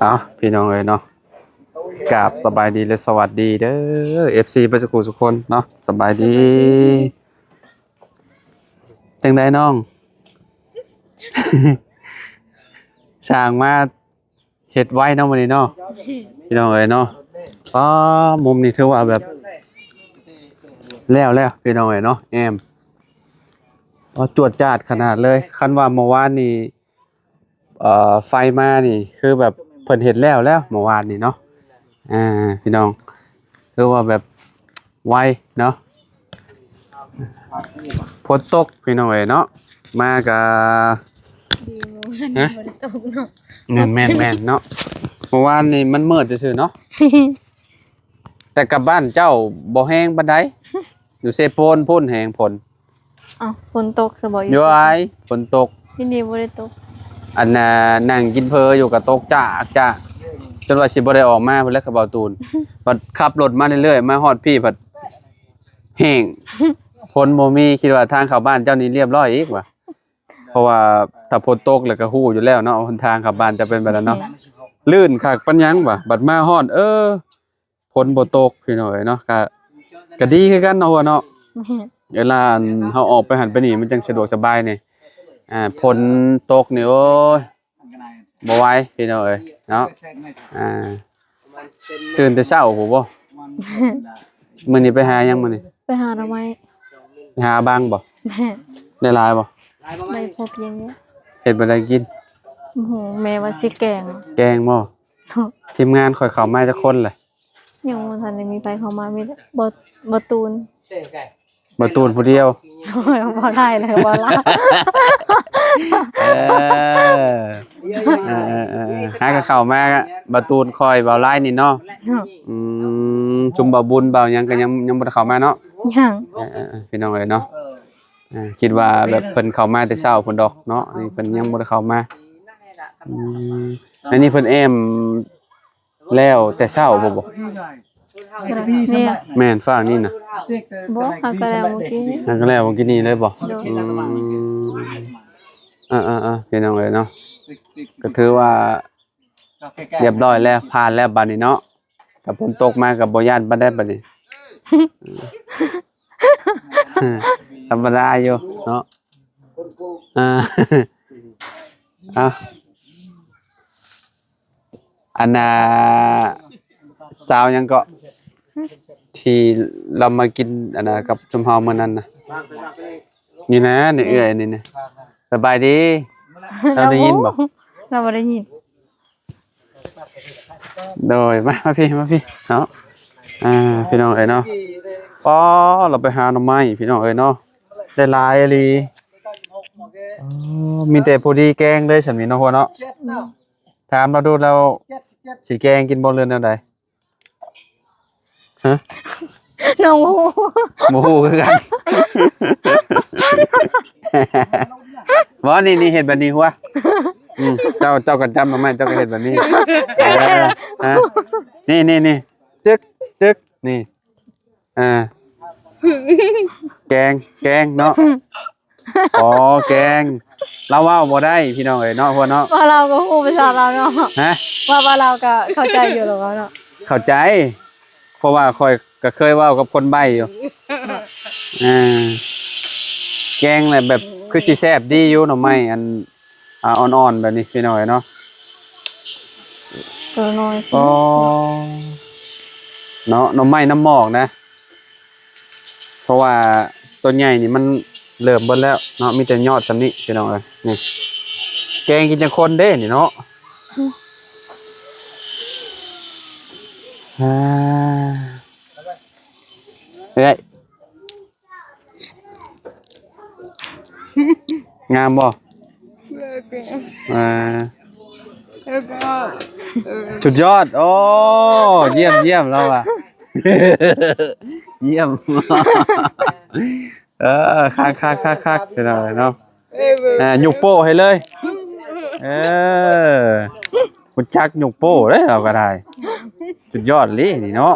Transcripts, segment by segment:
ເອົາ ພີ່ນ້ອງເອີຍເນາະ ກາບສະບາຍດີ ແລະ ສະຫວັດດີເດີ ເອັຟຊີ ເບິດສູ່ທຸກຄົນເນາະ ສະບາຍດີ. ຈັ່ງໃດນ້ອງ? ຊ່າງມາເຮັດໄວເນາະມື້ນີ້ເນາະ ພີ່ນ້ອງເອີຍເນາະ. ອໍ ມຸມນີ້ຖືວ່າແບບແລ້ວແລ້ວ ພີ່ນ້ອງເອີຍເນາະ. ແອມ ອໍ ຈວດຈາດຂະໜາດເລີຍ. ຄັນວ່າເມື່ອວານນີ້ ເອີ ໄຟມານີ້ ຄືແບບເພິ່ນເຮັດແລ້ວແລ້ວເມື່ອວານນີ້ເນາະ. ອ່າ ພີ່ນ້ອງ ຄືວ່າແບບໄວເນາະ. ຝົນຕົກ ພີ່ນ້ອງເອີຍເນາະ. ມາກະ ດີ ມື້ວານ ຮະ? ບໍ່ໄດ້ຕົກເນາະ. ແມ່ນໆໆ ເນາະ. ເມື່ອວານນີ້ມັນມືດຊື່ໆເນາະ ແຕ່ກັບບ້ານເຈົ້າບໍ່ແຮງປານໃດ. ຢູ່ເຊໂປນພຸ້ນແຮງຝົນ. ອ້າວ ຝົນຕົກຊະບໍ່? ຢູ່ອ້າຍ ຝົນຕົກ. ຢູ່ນີ້ບໍ່ໄດ້ຕົກ. ອັນນ່າ ນັ່ງກິນເຝີຢູ່ກະຕົກຈາກຈາກ ຈົນວ່າຊິບໍ່ໄດ້ອອກມາພຸ້ນແຫຼະ ກັບເບົາຕູນ. ບັດຂັບລົດມາເລື້ອຍໆ ມາຮອດພີ້ພັດແຫ້ງ ຝົນບໍ່ມີ. ຄິດວ່າທາງເຂົ້າບ້ານເຈົ້ານີ້ລຽບຮ້ອຍອີກຫວາ ເພາະວ່າຖ້າຝົນຕົກແລ້ວກະຮູ້ຢູ່ແລ້ວເນາະ ຫົນທາງເຂົ້າບ້ານຈະເປັນແບບນັ້ນເນາະ. ລື່ນຄັກປານຫຍັງຫວາ ບັດມາຮອດ ເອີ ຝົນບໍ່ຕົກ ພີ່ນ້ອງເອີຍເນາະ. ກະ ກະດີຄືກັນເນາະ ຫົວເນາະ. ແມ່ນ ເວລາ ອັນ ເຮົາອອກໄປຫັ້ນໄປນີ້ ມັນຈັ່ງສະດວກສະບາຍນີ້. ອ່າ ຝົນຕົກນີ້ ໂອ້ຍ ບໍ່ໄຫວ ພີ່ນ້ອງເອີຍເນາະ. ອ່າ ຕື່ນແຕ່ເຊົ້າພຸ້ນບໍ່? ມື້ນີ້ໄປຫາຫຍັງມື້ນີ້? ໄປຫາໜໍ່ໄມ້. ໄປຫາບັງບໍ່? ແມ່ນ ໄດ້ຫຼາຍບໍ່? ໄດ້ພໍກິນຢູ່. ເຮັດບໍ່ໄດ້ກິນ? ໂອ້ໂຫ ແມ່ວ່າຊິແກງ. ແກງບໍ່? ທີມງານຂ້ອຍເຂົ້າມາຈັກຄົນແຫຼະ? ຍັງບໍ່ທັນໄດ້ມີໃຜເຂົ້າມາ ມີແຕ່ບໍ່ ບໍ່ຕູນ. ບໍ່ຕູນຜູ້ດຽວ. ບໍ່ໄດ້ເລີຍ ບໍ່ລາວ. ເອີ ເອີໆໆ ຫາກໍເຂົ້າມາ ບ່າວຕູນຂ້ອຍ ບ່າວລາຍນີ້ເນາະ. ອືມ ຊຸມບ່າວບຸນ ບ່າວຫຍັງກໍຍັງ ຍັງບໍ່ໄດ້ເຂົ້າມາເນາະ. ຍັງ. ເອີໆໆ ພີ່ນ້ອງເອີຍເນາະ. ເອີ ຄິດວ່າແບບເພິ່ນເຂົ້າມາແຕ່ເຊົ້າພຸ້ນດອກເນາະ ອັນນີ້ເພິ່ນຍັງບໍ່ໄດ້ເຂົ້າມາ. ອືມ ອັນນີ້ເພິ່ນແອ້ມ ແລ້ວແຕ່ເຊົ້າບໍ່? ບໍ່ ແມ່ນ ແມ່ນ ຟາກນີ້ນະ. ບໍ່ ຫາກໍແລ້ວມື້ກີ້. ຫາກໍແລ້ວມື້ກີ້ນີ້ເລີຍບໍ່? ໂດຍ. ອືມ ເອີໆໆ ພີ່ນ້ອງເອີຍເນາະ ກໍຖືວ່າຮຽບຮ້ອຍແລ້ວ ຜ່ານແລ້ວບາດນີ້ເນາະ. ຖ້າຝົນຕົກມາກໍບໍ່ຢ້ານປານໃດບາດນີ້ ທຳມະດາຢູ່ເນາະ. ອ່າ ເອົາ ອັນນ່າ ສາວຫຍັງເກາະ ທີ່ລາວມາກິນ ອັນນ່າ ກັບຊຸມເຮົາມື້ນັ້ນນະ ນີ້ນະ ນີ້ເອື້ອຍນີ້ນະ. ສະບາຍດີ. ລາວໄດ້ຍິນບໍ່? ລາວບໍ່ໄດ້ຍິນ. ໂດຍ ມາ ມາພີ້ ມາພີ້ເນາະ. ອ່າ ພີ່ນ້ອງເອີຍເນາະ ອໍ ລາວໄປຫາໜໍ່ໄມ້ ພີ່ນ້ອງເອີຍເນາະ ໄດ້ຫຼາຍອີ່ຫຼີ. ອໍ ມີແຕ່ພໍດີແກງເລີຍ ຊັ້ນນີ້ເນາະ ຫົວເນາະ. ອືມ ຖາມລາວດູ ລາວຊິແກງກິນບໍ່ ຫຼືແນວໃດ? ຮະ? ນ້ອງບໍ່ຮູ້ ບໍ່ຮູ້ຄືກັນ. ບໍ່ ນີ້ ນີ້ເຮັດແບບນີ້ຫົວ. ອືມ ເຈົ້າ ເຈົ້າກໍຈຳເອົາໄມ້ ເຈົ້າກໍເຮັດແບບນີ້. ເອີ ຮະ ນີ້ ນີ້ ນີ້ ຈຶກ ຈຶກ ນີ້. ອ່າ ແກງ ແກງເນາະ. ອໍ ແກງ ລາວເວົ້າບໍ່ໄດ້ ພີ່ນ້ອງເອີຍເນາະ ພວກເນາະ. ວ່າລາວກໍຮູ້ພາສາລາວເນາະ. ຮະ? ວ່າ ວ່າລາວກໍເຂົ້າໃຈຢູ່ແລ້ວເນາະ. ເຂົ້າໃຈ ເພາະວ່າຂ້ອຍກໍເຄີຍເວົ້າກັບຄົນໃບ້ຢູ່. ອ່າ ແກງແບບ ຄືຊິແຊບດີຢູ່ ໜໍ່ໄມ້ອັນ ອ່າ ອ່ອນໆ ແບບນີ້ ພີ່ນ້ອງເອີຍເນາະ. ໂຕນ້ອຍ ອໍ ເນາະ ໜໍ່ໄມ້ນ້ຳໝອກນະ. ເພາະວ່າໂຕໃຫຍ່ນີ້ມັນເລີ່ມເບິດແລ້ວເນາະ ມີແຕ່ຍອດສ່ຳນີ້ ພີ່ນ້ອງເອີຍ. ນີ້ ແກງກິນຈັກຄົນເດ້ນີ້ເນາະ. ອືມ ອ່າ ເອີຍ ງາມບໍ່? ເອີ ເກັ່ງ ອ່າ ແລ້ວກໍ ເອີ ສຸດຍອດ. ໂອ້ ຢ້ຽມ ຢ້ຽມ ລາວວ່າ ຢ້ຽມ. ເອີ ຄັກໆໆໆ ເປັນຫຍັງເນາະ. ອ່າ ຍົກໂປ້ໃຫ້ເລີຍ. ເອີ ຮູ້ຈັກຍົກໂປ້ເດ້ ເຮົາກໍໄດ້. ສຸດຍອດອີ່ຫຼີນີ້ເນາະ.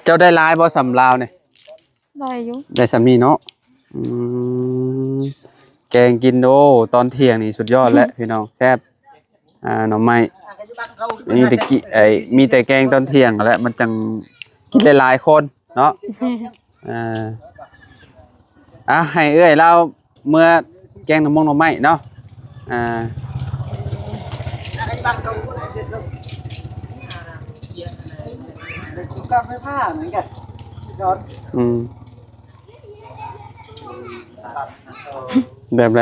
ເຈົ້າໄດ້ຫຼາຍບໍ່ ສ່ຳລາວນີ້? ໄດ້ຢູ່ ໄດ້ສ່ຳນີ້ເນາະ. ອືມ ແກງກິນ ໂອ້ ຕອນທ່ຽງນີ້ສຸດຍອດແຫຼະ ພີ່ນ້ອງ ແຊບ. ອ່າ ໜໍ່ໄມ້ ມີແຕ່ກິ ໄອ້ ມີແຕ່ແກງຕອນທ່ຽງແຫຼະ ມັນຈັ່ງກິນໄດ້ຫຼາຍຄົນເນາະ. ອ່າ ອ່ະ ໃຫ້ເອື້ອຍລາວເມືອແກງໜໍ່ມົງໜໍ່ໄມ້ເນາະ. ອ່າ ອືມ ແບບໃດ?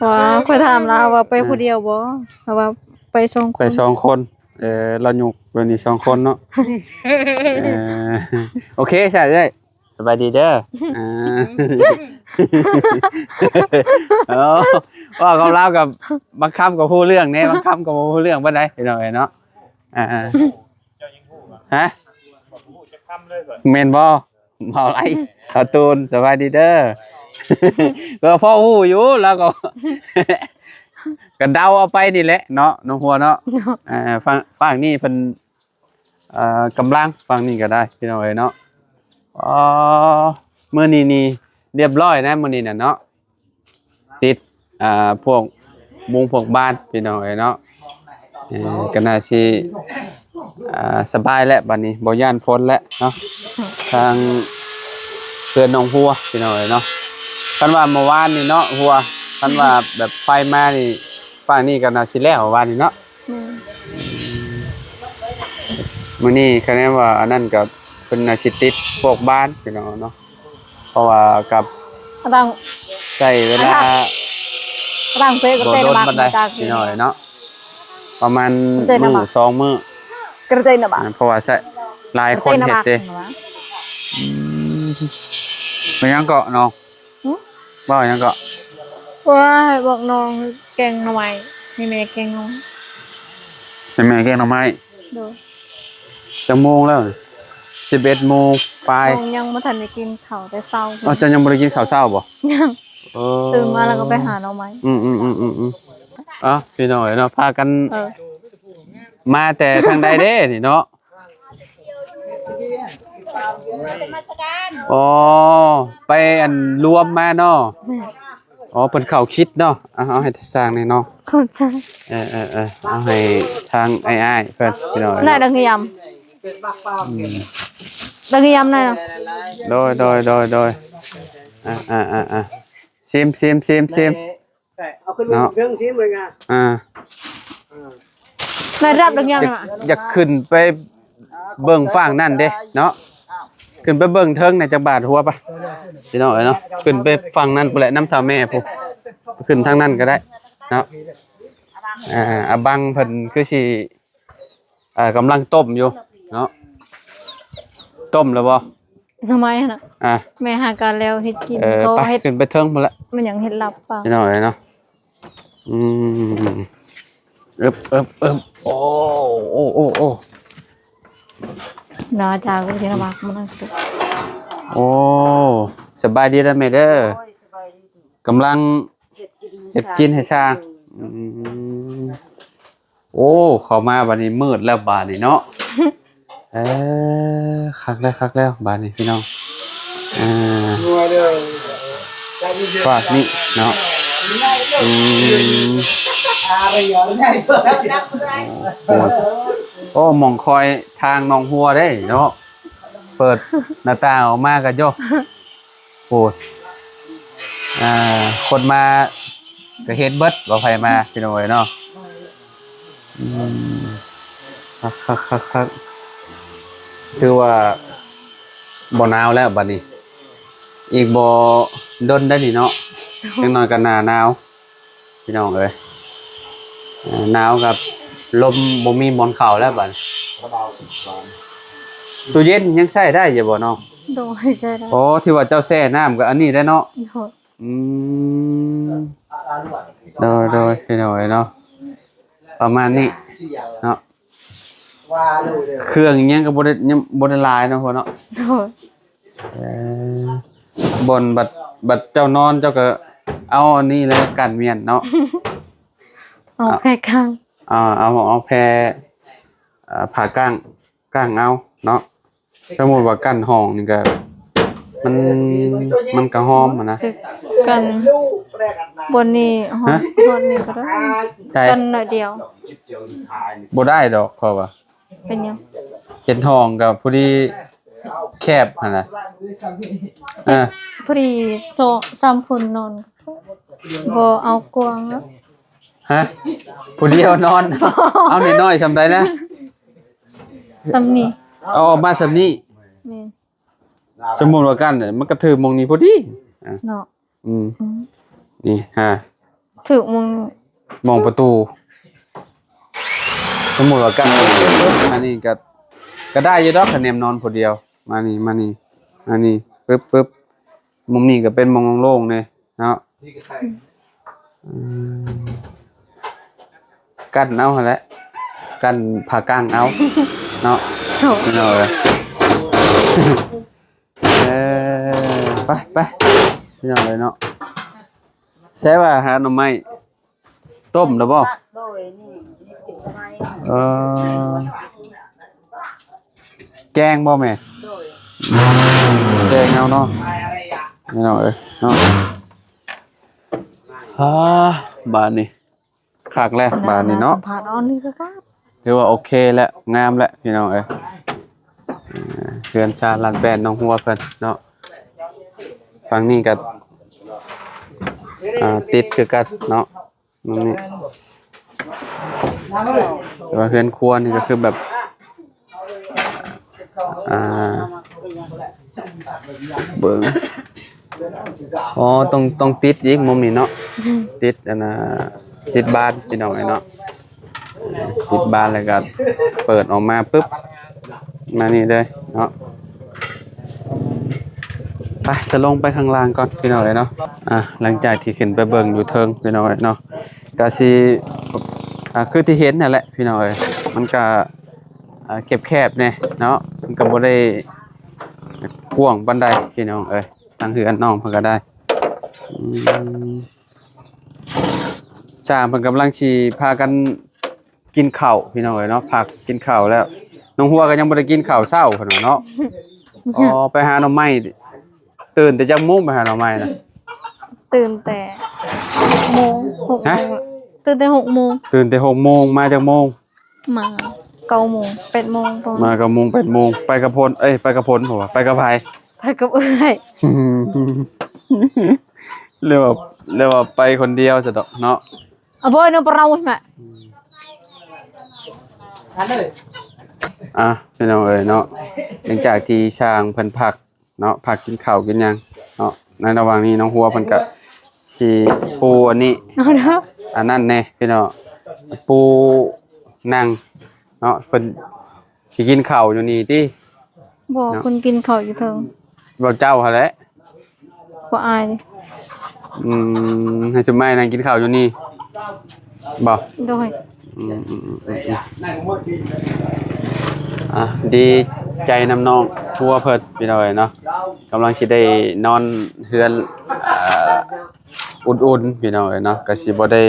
ວ່າ ຂ້ອຍຖາມລາວວ່າໄປຜູ້ດຽວບໍ່? ລາວວ່າໄປສອງຄົນ ໄປສອງຄົນ. ເອີ ລາວຍົກແບບນີ້ສອງຄົນເນາະ. ເອີ ໂອເຄຊະເອື້ອຍ ສະບາຍດີເດີ. ອ່າ ເອີ ເວົ້າກັບລາວກັບບາງຄຳກໍຮູ້ເລື່ອງແດ່ ບາງຄຳກໍບໍ່ຮູ້ເລື່ອງປານໃດ ພີ່ນ້ອງເອີຍເນາະ. ອ່າ ຮະ ແມ່ນບໍ່? ເວົ້າໄຫຼ ເອົາຕູນ ສະບາຍດີເດີ. ກໍພໍຮູ້ຢູ່ ລາວກໍ ກໍເດົາເອົາໄປນີ້ແຫຼະເນາະ ນ້ອງຫົວເນາະ. ເອີ ຝັ່ງ ຝັ່ງນີ້ເພິ່ນ ເອີ ກຳລັງ ຝັ່ງນີ້ກໍໄດ້ ພີ່ນ້ອງເອີຍເນາະ. ອໍ ມື້ນີ້ນີ້ລຽບລ້ອຍນະ ມື້ນີ້ນະເນາະ. ຕິດ ອ່າ ພວກມຸງພວກບານ ພີ່ນ້ອງເອີຍເນາະ. ເອີ ກໍໜ້າຊິ ອ່າ ສະບາຍແຫຼະ ບາດນີ້ບໍ່ຢ້ານຝົນແຫຼະເນາະ. ທາງເຮືອນນ້ອງຫົວ ພີ່ນ້ອງເອີຍເນາະ. ຄັນວ່າເມື່ອວານນີ້ເນາະ ຫົວ ຄັນວ່າແບບໄຟມານີ້ ຝັ່ງນີ້ກໍໜ້າຊິແລ້ວວານນີ້ເນາະ. ແມ່ນ. ມື້ນີ້ຄະແນນວ່າອັນນັ້ນກໍເພິ່ນໜ້າຊິຕິດພວກບານ ພີ່ນ້ອງເນາະ. ເພາະວ່າກັບ ຕັ້ງ ໃຊ້ເວລາ ຕັ້ງເພກ ບໍ່ດົນປານໃດ ພີ່ນ້ອງເອີຍເນາະ. ປະມານມື້ສອງມື້ ກະເຈັຍນະບາດ ເພາະວ່າໃຊ້ຫຼາຍຄົນເຮັດເດ້. ອືມ ເປັນຫຍັງເກາະນ້ອງ? ຫຶ? ເວົ້າຫຍັງເກາະ? ໂອ້ຍ ບອກນ້ອງແກງໜໍ່ໄມ້ ໃຫ້ແມ່ແກງໜໍ່ໄມ້ ໃຫ້ແມ່ແກງໜໍ່ໄມ້. ໂດຍ. ຈັກໂມງແລ້ວ? ສິບເອັດໂມງປາຍ. ນ້ອງຍັງບໍ່ທັນໄດ້ກິນເຂົ້າແຕ່ເຊົ້າ. ອ້າວ ເຈົ້າຍັງບໍ່ໄດ້ກິນເຂົ້າເຊົ້າບໍ່? ຍັງ. ເອີ ຕື່ນມາແລ້ວກໍໄປຫາໜໍ່ໄມ້. ອືມໆໆໆໆ. ເອົ້າ ພີ່ນ້ອງເອີຍເນາະ ພາກັນ ເອີ ມາແຕ່ທາງໃດເດ້ນີ້ເນາະ? ອໍ ໄປອັນລວມມາເນາະ. ແມ່ນ. ອໍ ເພິ່ນເຂົ້າຄິດເນາະ. ເອົາ ເອົາໃຫ້ຊ່າງແດ່ນ້ອງ. ເຂົ້າໃຈ. ເອີໆໆ ເອົາໃຫ້ທາງອ້າຍໆເພິ່ນ ພີ່ນ້ອງເອີຍ. ໄດ້ດັງຍາມ ອືມ ດັງຍາມນະ. ໂດຍໆໆໆ. ອ່າໆໆໆ ຊິມໆໆ ຊິມ. ເອົາຂຶ້ນເທິງຊິມເລີຍນະ. ອ່າ ໄດ້ຮັບດອກຍາງ ຢາກ ຢາກຂຶ້ນໄປເບິ່ງຝັ່ງນັ້ນເດ້ເນາະ. ຂຶ້ນໄປເບິ່ງເທິງໃນຈັກບາດຫົວປະ ພີ່ນ້ອງເອີຍເນາະ. ຂຶ້ນໄປຝັ່ງນັ້ນພຸ້ນແຫຼະ ນຳທ້າວແມ່ພຸ້ນ ຂຶ້ນທາງນັ້ນກໍໄດ້ເນາະ. ອ່າ ອາບັງເພິ່ນຄືຊິ ອ່າ ກຳລັງຕົ້ມຢູ່ເນາະ. ຕົ້ມແລ້ວບໍ່? ໜໍ່ໄມ້ຫັ້ນນະ. ອ່າ ແມ່ຫາການແລ້ວເຮັດກິນ. ເອີ ໄປ ເຮັດ ຂຶ້ນໄປເທິງພຸ້ນລະ. ແມ່ນຫຍັງ ເຮັດລາບປາ. ພີ່ນ້ອງເອີຍເນາະ. ອືມ ເອິບ ເອິບ ເອິບ. ໂອ້ ໂອ້ ໂອ້ ໂອ້ ໜ້າຈາກເວທີລະບາກມານັ່ງ. ໂອ້ ສະບາຍດີເດີແມ່ເດີ. ໂອ້ຍ ສະບາຍດີ. ກຳລັງເຮັດກິນ ເຮັດກິນໃຫ້ຊ່າງ. ອືມ ໂອ້ ເຂົ້າມາບາດນີ້ມືດແລ້ວບາດນີ້ເນາະ. ເອີ ຄັກແລ້ວ ຄັກແລ້ວບາດນີ້ພີ່ນ້ອງ. ອ່າ ຝາກນີ້ເນາະ. ອືມ ໂອ້ ໂອ້ ໝ່ອງຄອຍທາງໜອງຫົວເດ້ເນາະ. ເປີດໜ້າຕ່າງອອກມາກໍໂຍ ໂອ້ຍ ອ່າ ຄົນມາກໍເຫັນເບິດວ່າໃຜມາ ພີ່ນ້ອງເອີຍເນາະ. ອືມ ຄັກໆໆໆ. ຖືວ່າບໍ່ໜາວແລ້ວບັດນີ້ ອີກບໍ່ດົນໄດ້ນີ້ເນາະ. ຈັກໜ້ອຍກໍໜ້າໜາວ ພີ່ນ້ອງເອີຍ. ເອີ ໜາວກັບລົມບໍ່ມີບ່ອນເຂົ້າແລ້ວບັດ. ຕູ້ເຢັນຍັງໃຊ້ໄດ້ຢູ່ບໍ່ນ້ອງ? ໂດຍ ໃຊ້ໄດ້. ໂອ້ ທີ່ວ່າເຈົ້າແຊ່ນ້ຳກໍອັນນີ້ໄດ້ເນາະ. ໂດຍ. ອືມ ໂດຍໆ ພີ່ນ້ອງເອີຍເນາະ ປະມານນີ້ເນາະ. ເຄື່ອງອີ່ຫຍັງກໍບໍ່ໄດ້ ຍັງບໍ່ໄດ້ຫຼາຍເນາະ ພໍ່ເນາະ. ໂດຍ. ເອີ ບ່ອນບັດ ບັດເຈົ້ານອນເຈົ້າກໍເອົາອັນນີ້ແຫຼະກັນມ້ຽນເນາະ. ເອົາແພກາງ ເອົາ ເອົາ ເອົາແພ ເອີ ຜ້າກ້າງ ກ້າງເອົາເນາະ. ສົມມຸດວ່າກັ້ນຫ້ອງນີ້ກໍ ມັນ ມັນກໍຫອມຫັ້ນນະ. ກັນ ບ່ອນນີ້ຮອດ ຮະ? ຮອດນີ້ກໍໄດ້ ໃຊ່ ກັນໜ້ອຍດຽວ ບໍ່ໄດ້ດອກ ເພາະວ່າ ເປັນຫຍັງ? ເຮັດຫ້ອງກໍພໍດີແຄບຫັ້ນນະ ເອີ ພໍດີສອງສາມຄົນນອນ ບໍ່ເອົາກວ້າງແລ້ວ ຮະ? ຜູ້ດຽວນອນ ເອົານ້ອຍໆ ສ່ຳໃດນະ? ສ່ຳນີ້ ເອົາອອກມາສ່ຳນີ້ ແມ່ນ ສົມມຸດວ່າກັນ ມັນກະຖືກໝ່ອງນີ້ພໍດີ ອາ ເນາະ ອືມ ອືມ ນີ້ ຮະ ຖືກໝ່ອງ ໝ່ອງປະຕູ ສົມມຸດວ່າກັນ ອັນນີ້ກະ ກະໄດ້ຢູ່ດອກ ຄະແນນນອນຜູ້ດຽວ ມານີ້ ມານີ້ ມານີ້ ປຶບ ປຶບ ມຸມນີ້ກະເປັນໝ່ອງໂລ່ງໆ ເດ້ ເນາະ ອືມ ກັ້ນເອົາຫັ້ນແຫຼະ ກັ້ນຜ້າກັ້ງເອົາເນາະ ໂອ້ ພີ່ນ້ອງເອີຍ ເອີ ໄປ ໄປ ພີ່ນ້ອງເອີຍເນາະ ແຊວ່າຫາໜໍ່ໄມ້ ຕົ້ມແລ້ວບໍ່? ໂດຍ ນີ້ ເອີ ແກງບໍ່ແມ່? ໂດຍ ແກງເອົາເນາະ ພີ່ນ້ອງເອີຍເນາະ ອາ ບາດນີ້ຄັກແລ້ວບາດນີ້ເນາະ ຖືວ່າໂອເຄແລ້ວ ງາມແລ້ວ ພີ່ນ້ອງເອີຍ ເຮືອນຊານລ້ານແປ້ນນ້ອງຫົວເພິ່ນເນາະ ຝັ່ງນີ້ກະ ອ່າ ຕິດຄືກັນເນາະ ນີ້ ແຕ່ວ່າເຮືອນຄົວນີ້ກໍຄືແບບ ອ່າ ເບິ່ງ ອໍ ຕ້ອງ ຕ້ອງຕິດອີກມຸມນີ້ເນາະ ອືມ ຕິດອັນນ່າ ຕິດບານ ພີ່ນ້ອງເອີຍເນາະ ຕິດບານແລ້ວກໍເປີດອອກມາປຶບ ມານີ້ເລີຍເນາະ ໄປ ສະລົງໄປຂ້າງລ່າງກ່ອນ ພີ່ນ້ອງເອີຍເນາະ ອ່າ ຫຼັງຈາກທີ່ຂຶ້ນໄປເບິ່ງຢູ່ເທິງ ພີ່ນ້ອງເອີຍເນາະ ກະຊິ ອ່າ ຄືທີ່ເຫັນຫັ້ນແຫຼະ ພີ່ນ້ອງເອີຍ ມັນກະ ອ່າ ແຄບໆ ແດ່ເນາະ ມັນກະບໍ່ໄດ້ກວ້າງປານໃດ ພີ່ນ້ອງເອີຍ ທາງເຮືອນນ້ອງເພິ່ນກະໄດ້ ອືມ ຊ່າງເພິ່ນກຳລັງຊິພາກັນ ກິນເຂົ້າພີ່ນ້ອງເອີຍເນາະ ພັກກິນເຂົ້າແລ້ວ ນ້ອງຫົວກໍຍັງບໍ່ໄດ້ກິນເຂົ້າເຊົ້າເພິ່ນວ່າເນາະ ອໍ ໄປຫາໜໍ່ໄມ້ ຕື່ນແຕ່ຈັກໂມງໄປຫາໜໍ່ໄມ້ນະ? ຕື່ນແຕ່ຫົກໂມງ ຫົກໂມງ ຮະ? ຕື່ນແຕ່ຫົກໂມງ ຕື່ນແຕ່ຫົກໂມງ ມາຈັກໂມງ? ມາເກົ້າໂມງ ແປດໂມງ ມາເກົ້າໂມງ ແປດໂມງ ໄປກັບພົນ ເອີຍ ໄປກັບພົນ ເພາະວ່າໄປກັບໃຜ? ໄປກັບເອື້ອຍ ຫຼືວ່າ ຫຼືວ່າໄປຄົນດຽວຊະດອກເນາະ. ອະໂບຍ ນຳປະເຮົາມາ ອ່ະ ພີ່ນ້ອງເອີຍເນາະ ຫຼັງຈາກທີ່ຊ່າງເພິ່ນພັກເນາະ ພັກກິນເຂົ້າກິນຫຍັງເນາະ ໃນລະຫວ່າງນີ້ນ້ອງຫົວເພິ່ນກະຊິປູອັນນີ້ ເອົາເດີ ອັນນັ້ນແດ່ພີ່ນ້ອງ ປູນັ່ງເນາະ ເພິ່ນ ຊິກິນເຂົ້າຢູ່ນີ້ຕິ? ບໍ່ ເນາະ ເພິ່ນກິນເຂົ້າຢູ່ເທິງ ເວົ້າເຈົ້າຫັ້ນແຫຼະ ບໍ່ອາຍເດ. ອືມ ໃຫ້ຊຸມມານັ່ງກິນເຂົ້າຢູ່ນີ້ບໍ່? ໂດຍ ອືມ ອ່ະ ດີໃຈນຳນ້ອງຄົວເພິ່ນ ພີ່ນ້ອງເອີຍເນາະ ກຳລັງຊິໄດ້ນອນເຮືອນ ອ່າ ອຸ່ນໆ ພີ່ນ້ອງເອີຍເນາະ ກະຊິບໍ່ໄດ້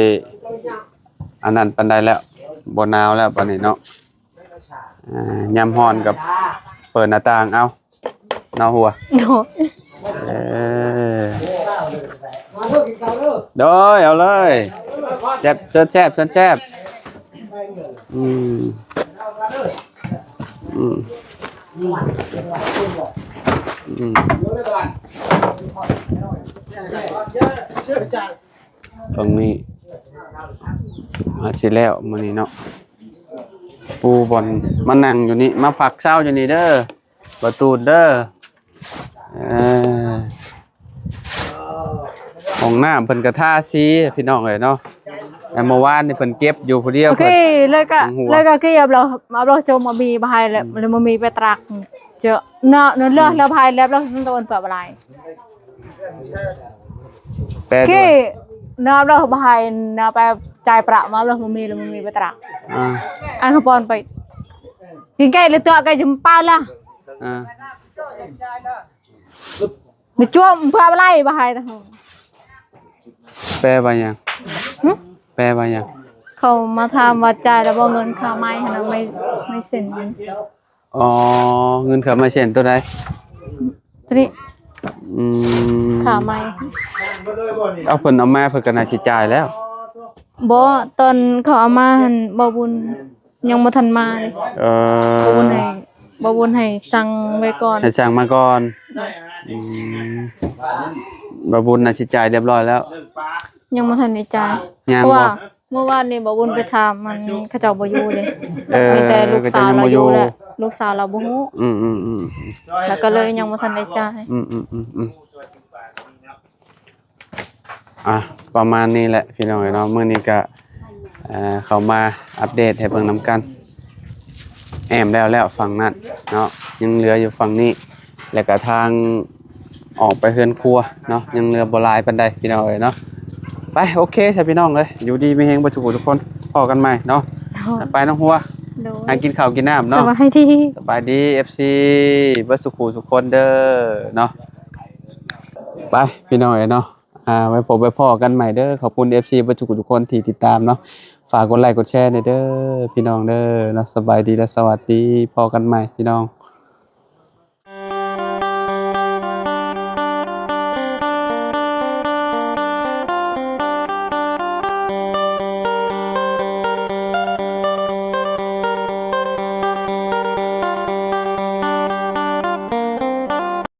ອັນນັ້ນປານໃດແລ້ວ ບໍ່ໜາວແລ້ວບາດນີ້ເນາະ. ອ່າ ຍາມຮ້ອນກໍເປີດໜ້າຕ່າງເອົາເນາະ ຫົວ ໂດຍ ເອີ ໂດຍ ເອົາເລີຍ ແຊບ ເຊີນແຊບ ເຊີນແຊບ ອືມ ອືມ ອືມ ຕອງນີ້ອາດຊິແລ້ວມື້ນີ້ເນາະ ປູບ່ອນມານັ່ງຢູ່ນີ້ ມາພັກເຊົາຢູ່ນີ້ເດີ ບໍ່ຕູນເດີ ເອີ ຫ້ອງນ້ຳເພິ່ນກະທາສີພີ່ນ້ອງເອີຍເນາະ ແຕ່ເມື່ອວານນີ້ເພິ່ນເກັບຢູ່ຜູ້ດຽວ ໂອເຄ ເພິ່ນ ເລີຍກະ ເລີຍກະເກັບແລ້ວ ເອົາລົງຈົມ ເອົາມີບາໃຫ້ແລ້ວ ອືມ ແລ້ວບໍ່ມີໄປຕາກ ເຈົ້າ ເນາະ ເນາະ ເລືອກ ອືມ ແລ້ວພາຍແລ້ວ ແລ້ວມັນຕ້ອງເປັນປະບາຍ ແປດ້ວຍ ເກ ເນາະ ແລ້ວພາຍ ເນາະ ໄປຈ່າຍປະມາ ແລ້ວບໍ່ມີ ແລ້ວບໍ່ມີໄປຕາກ ອ່າ ອັນຂະປອນໄປ ກິນໄກ່ ຫຼື ຕົວະໄກ່ ຈະປາລະ ອ່າ ນີ້ ຈວມ ພາບາໄລ ບາໃຫ້ນະ ແປວ່າຫຍັງ? ຫຶ? ແປວ່າຫຍັງ? ເຂົາມາຖາມວ່າຈ່າຍແລ້ວບໍ່ເງິນຄ່າໄມ້ຫັ້ນນະ ໄມ້ ໄມ້ເສັ້ນ ອໍ ເງິນຄ່າໄມ້ເສັ້ນໂຕໃດ? ໂຕນີ້ ອືມ ຄ່າໃໝ່ ເອົາເພິ່ນເອົາມາເພິ່ນກໍໜ້າຊິຈ່າຍແລ້ວ. ບໍ່ ຕອນເຂົາເອົາມາຫັ້ນ ບໍ່ບຸນຍັງບໍ່ທັນມາເດ້. ເອີ ບໍ່ບຸນໃຫ້ ບໍ່ບຸນໃຫ້ສັ່ງໄວ້ກ່ອນ ໃຫ້ສັ່ງມາກ່ອນ. ອືມ ບໍ່ບຸນໜ້າຊິຈ່າຍຮຽບຮ້ອຍແລ້ວ. ຍັງບໍ່ທັນໄດ້ຈ່າຍ ເພາະວ່າ ມື້ວານນີ້ບໍ່ບຸນໄປຖາມມັນ ເຂົາເຈົ້າບໍ່ຢູ່ເດ້. ເອີ ມີແຕ່ລູກສາວລາວຢູ່ແຫຼະ ລູກສາວລາວບໍ່ຮູ້. ອືມໆໆ ແລ້ວກໍເລີຍຍັງບໍ່ທັນໄດ້ຈ່າຍ. ອືມໆໆໆ ອ່ະ ປະມານນີ້ແຫຼະພີ່ນ້ອງເອີຍເນາະ. ມື້ນີ້ກະ ເອີ ເຂົ້າມາອັບເດດໃຫ້ເບິ່ງນຳກັນ. ແອ້ມແລ້ວແລ້ວຝັ່ງນັ້ນເນາະ ຍັງເຫຼືອຢູ່ຝັ່ງນີ້ ແລ້ວກະທາງອອກໄປເຮືອນຄົວເນາະ ຍັງເຫຼືອບໍ່ຫຼາຍປານໃດພີ່ນ້ອງເອີຍເນາະ. ໄປ ໂອເຄຊະພີ່ນ້ອງເອີຍ ຢູ່ດີມີແຮງເບິດທຸກຜູ້ທຸກຄົນ ພໍ້ກັນໃໝ່ເນາະ. ໄປນ້ອງຫົວ ໂດຍ ຫາກິນເຂົ້າກິນນ້ຳເນາະ. ສະບາຍດີ ສະບາຍດີ ເອັຟຊີ ເບິດສູ່ຜູ້ສູ່ຄົນເດີເນາະ. ໄປພີ່ນ້ອງເອີຍເນາະ ອ່າ ໄວ້ພົບໄວ້ພໍ້ກັນໃໝ່ເດີ. ຂອບຄຸນ ເອັຟຊີ ເບິດທຸກຜູ້ທຸກຄົນທີ່ຕິດຕາມເນາະ. ຝາກກົດໄລກົດແຊແດ່ເດີພີ່ນ້ອງເດີເນາະ. ສະບາຍດີ ແລະ ສະຫວັດດີ ພໍ້ກັນໃໝ່ພີ່ນ້ອງ.